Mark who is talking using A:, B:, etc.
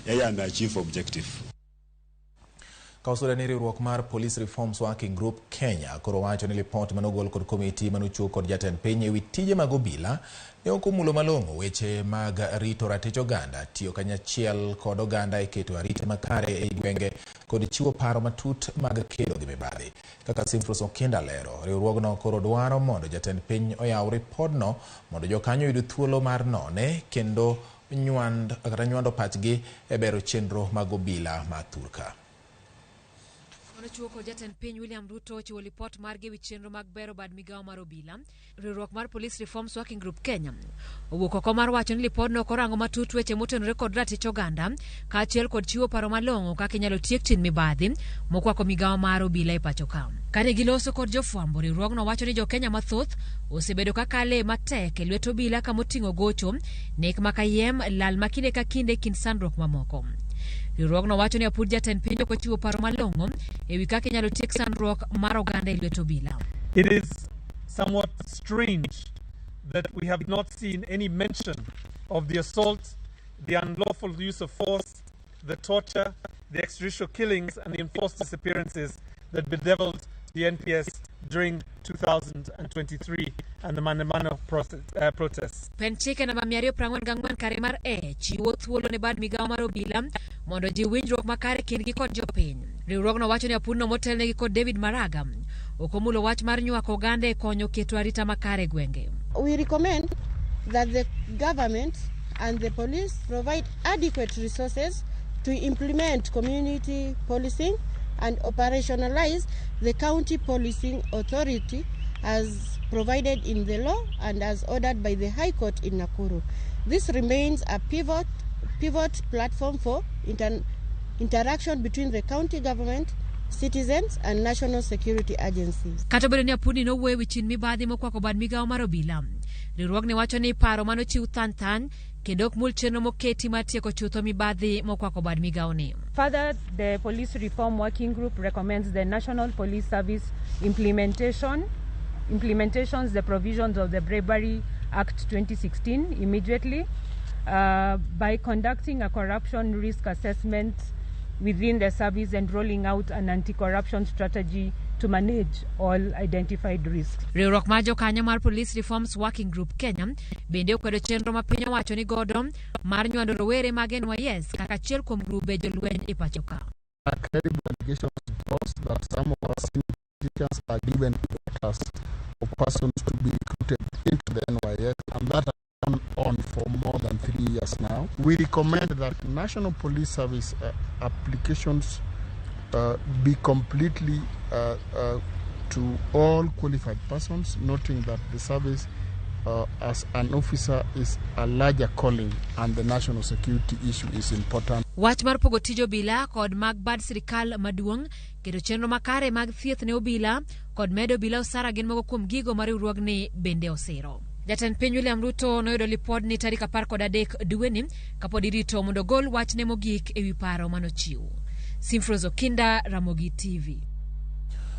A: Yeye ameachieve objective.
B: Ka osude ni riwruok mar Police Reforms Working Group Kenya koro wacho ni lipot manogol kod komiti manochiw kod jatend piny ewi tije mag obila ne ok omulo malong'o weche mag rito ratich oganda, tiyo kanyachiel kod oganda e keto arita makare ei gwenge kod chiwo paro matut mag kedo gi mibadhi. Kaka Simfros Okinda lero, riwruogno koro dwaro mondo jatend piny oyaw ripodno mondo jokanyo oyud thuolo mar none kendo nywand, kata nywando pachgi e bero chenro mag obila ma thurka.
C: Manochiwo kod jatend piny William Ruto ochiwo lipot margi ewi chenro mag bero bad migawo mar obila. Riwruok mar Police Reforms Working Group Kenya owuok oko mar wacho ni lipodno ok orango matut weche motenore kod ratich oganda kaachiel kod chiwo paro malong'o kaka inyalo tiek tim mibadhi mokwako migawo mar obila e pacho ka. Kane giloso kod jofwambo, riwruogno wacho ni jokenya mathoth osebedo ka kale matek e lwet obila kamoting'o gocho, nek ma kayiem, lal ma kinde ka kinde e kind sandruok mamoko. Riwruogno wacho ni apud jatend piny ok ochiwo paro malong'o e wi kaka inyalo tiek sandruok mar oganda e lwet obila.
D: It is somewhat strange that we have not seen any mention of the assault, the unlawful use of force, the torture, the extrajudicial killings, and the enforced disappearances that bedeviled the NPS during 2023 and the Maandamano protests.
C: Pen chike namba 244 kare mar E chiwo thuolo ne bad migawo mar obila mondo jiw winjruok makare kindgi kod jopiny. Riwruogno wacho ni apudno motelnegi kod David Maraga ok omulo wach mar nywako oganda e konyo keto arita makare e gwenge.
E: We recommend that the government and the police provide adequate resources to implement community policing and operationalize the county policing authority as provided in the law and as ordered by the High Court in Nakuru. This remains a pivot platform for interaction between the county government, citizens and national security agencies.
C: Kata obedo ni apudni nowuoyo ewi chin mibadhi mokwako bad migawo mar obila, riwruogni wacho ni paro manochiw than than kendo ok mul chenro moketi mar tieko chutho mibadhi mokwako bad migawoni.
F: Further, the Police Reform Working Group recommends the National Police Service implementations the provisions of the Bribery Act 2016 immediately by conducting a corruption risk assessment within the service and rolling out an anti-corruption strategy to manage all identified risks.
C: Riwruok mar jokanyo mar Police Reforms Working Group Kenya bende okwedo chenro ma piny owacho ni godo mar nywando rowere mag NYS kaka achiel kuom grube jolweny e pacho ka.
G: Credible allegations was that some of our senior politicians are given quotas of persons to be recruited into the NYS, and that has gone on for more than 3 years now. We recommend that National Police Service applications be completely to all qualified persons, noting that the service as an officer is a larger calling and the national security issue is important.
C: Wach mar pogo tij obila kod mag bad sirikal maduong' keto chenro makare mag thieth ne obila kod medo obila osara gin moko kuom gigo ma riwruogni bende osiro. Jatend piny William Ruto noyudo lipodni tarik 13 dweni kapod irito mondo ogol wachne mogik ewi paro manochiw. Simfros Okinda, Ramogi TV.